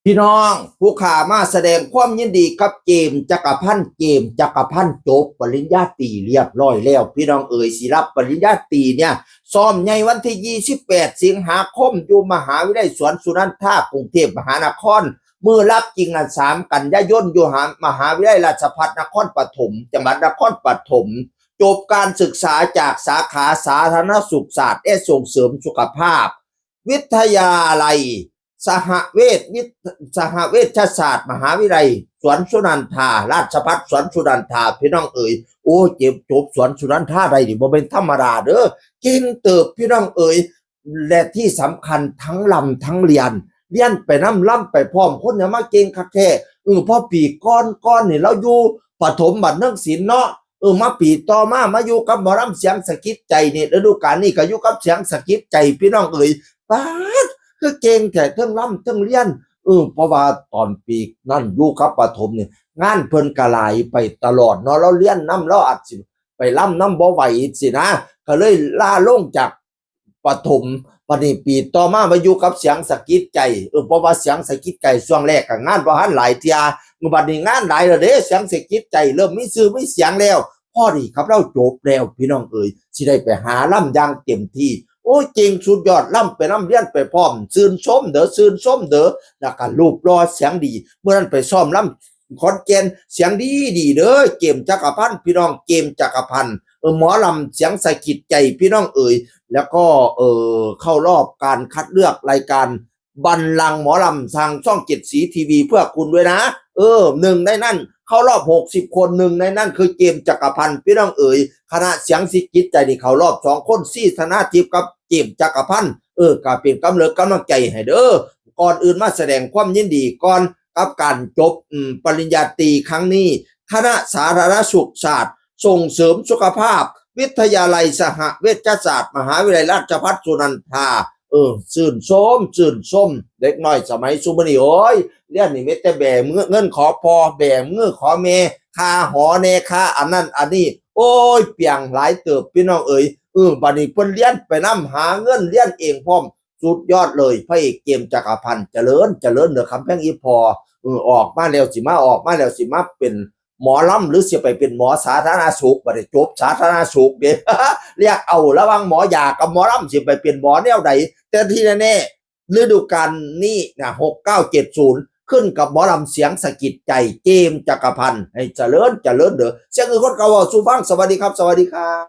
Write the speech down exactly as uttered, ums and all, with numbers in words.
พี่น้องผู้ขามาแสดงความยินดีกับเกมจักรพันธ์ เกมจักรพันธ์จบปริญญาตรีเรียบร้อยแล้ว พี่น้องเอ๋ย สิรับปริญญาตรีเนี่ย ซ้อมใหญ่วันที่ยี่สิบแปดสิงหาคม อยู่มหาวิทยาลัยสวนสุนันทากรุงเทพมหานคร มื้อรับจริงนั้นสามกันยายน อยู่หามหาวิทยาลัยราชภัฏนครปฐม จังหวัดนครปฐม จบการศึกษาจากสาขาสาธารณสุขศาสตร์และส่งเสริมสุขภาพ วิทยาลัย สหเวชวิทสหเวชศาสตร์มหาวิทยาลัยสวนสุนันทา ราชภัฏสวนสุนันทา พี่น้องเอ๋ย โอ้ เจ็บจบสวนสุนันทาได้นี่บ่เป็นธรรมดาเด้อ เก่งเติบพี่น้องเอ๋ย และที่สำคัญทั้งลำทั้งเรียน เรียนไปนำลำไปพร้อม คนยังมาเก่งคักแท้ เออ พอปีก่อนก่อนนี่เราอยู่ประถมบันเทิงศิลป์เนาะ เออ มาปีต่อมามาอยู่กับหมอลำเสียงสะกิดใจนี่ ฤดูกาลนี้ก็อยู่กับเสียงสะกิดใจ พี่น้องเอ๋ย ป๊าด คือเก่งแท้ เทิงลำเทิงเรียน เออ เพราะว่าตอนปีนั้นอยู่กับประถมนี่ งานเพิ่นก็หลายไปตลอดเนาะ เราเรียนนำ เราอาจสิไปลำนำบ่ไหวสินะ ก็เลยลาลงจากประถม บัดนี้ปีต่อมามาอยู่กับเสียงสะกิดใจ เออ เพราะว่าเสียงสะกิดใจช่วงแรกก็งานบ่ทันหลายเทื่อ บัดนี้งานหลายแล้วเด้ เสียงสะกิดใจเริ่มมีชื่อมีเสียงแล้ว พอดีครับ เราจบแล้วพี่น้องเอ๋ย สิได้ไปหาลำอย่างเต็มที่ โอ้ย เก่งสุดยอด ลำไปนำเรียนไปพร้อม ชื่นชมเด้อ ชื่นชมเด้อ แล้วก็รูปหล่อเสียงดี เมื่อนั้นไปซ้อมลำขอนแก่น เสียงดีดีเด้อ เกมจักรพันธ์ พี่น้อง เกมจักรพันธ์ เออ หมอลำเสียงสะกิดใจพี่น้องเอ๋ย แล้วก็ เออ เข้ารอบการคัดเลือกรายการบัลลังก์หมอลำทางช่องเจ็ดสีทีวีเพื่อคุณด้วยนะ เออ หนึ่งในนั้นเข้ารอบหกสิบคน หนึ่งในนั้นคือเกมจักรพันธ์ พี่น้องเอ๋ย คณะเสียงสะกิดใจนี่เข้ารอบสองคน ซี่ธนาทิพย์กับเกมจักรพันธ์ เออ ก็เป็นกำเลิกกำลังใจให้เด้อ ก่อนอื่นมาแสดงความยินดีก่อนกับการจบ อืม ปริญญาตรีครั้งนี้ คณะสาธารณสุขศาสตร์ ส่งเสริมสุขภาพ วิทยาลัยสหเวชศาสตร์ มหาวิทยาลัยราชภัฏสุนันทา เออ ชื่นชม ชื่นชม เด็กน้อยสมัยซุมื้อนี้ โอ้ย เรียนนี่มีแต่แบมือ เงินขอพ่อ แบมือขอแม่ ค่าหอแน่ ค่าอันนั้นอันนี้ โอ้ย เปียงหลายเติบพี่น้องเอ๋ย เออ บัดนี้เพิ่นเรียนไปนำ หาเงินเรียนเองพร้อม สุดยอดเลย พระเอกเกมจักรพันธ์ เจริญ เจริญเด้อ คำแพงอีพ่อ เออ ออกมาแล้วสิมา ออกมาแล้วสิมาเป็นหมอลำ หรือสิไปเป็นหมอสาธารณสุข บัดนี้จบสาธารณสุขเด้ เรียกเอาระหว่างหมอยากับหมอลำ สิไปเป็นหมอแนวใด แต่ที่แน่ๆ ฤดูกาลนี้นะ หกเก้าเจ็ดศูนย์ ขึ้นกับหมอลำเสียงสะกิดใจ เกมจักรพันธ์ ให้เจริญ เจริญเด้อ เสียงอื่นคนเก่าเว้าสู่ฟัง สวัสดีครับ สวัสดีครับ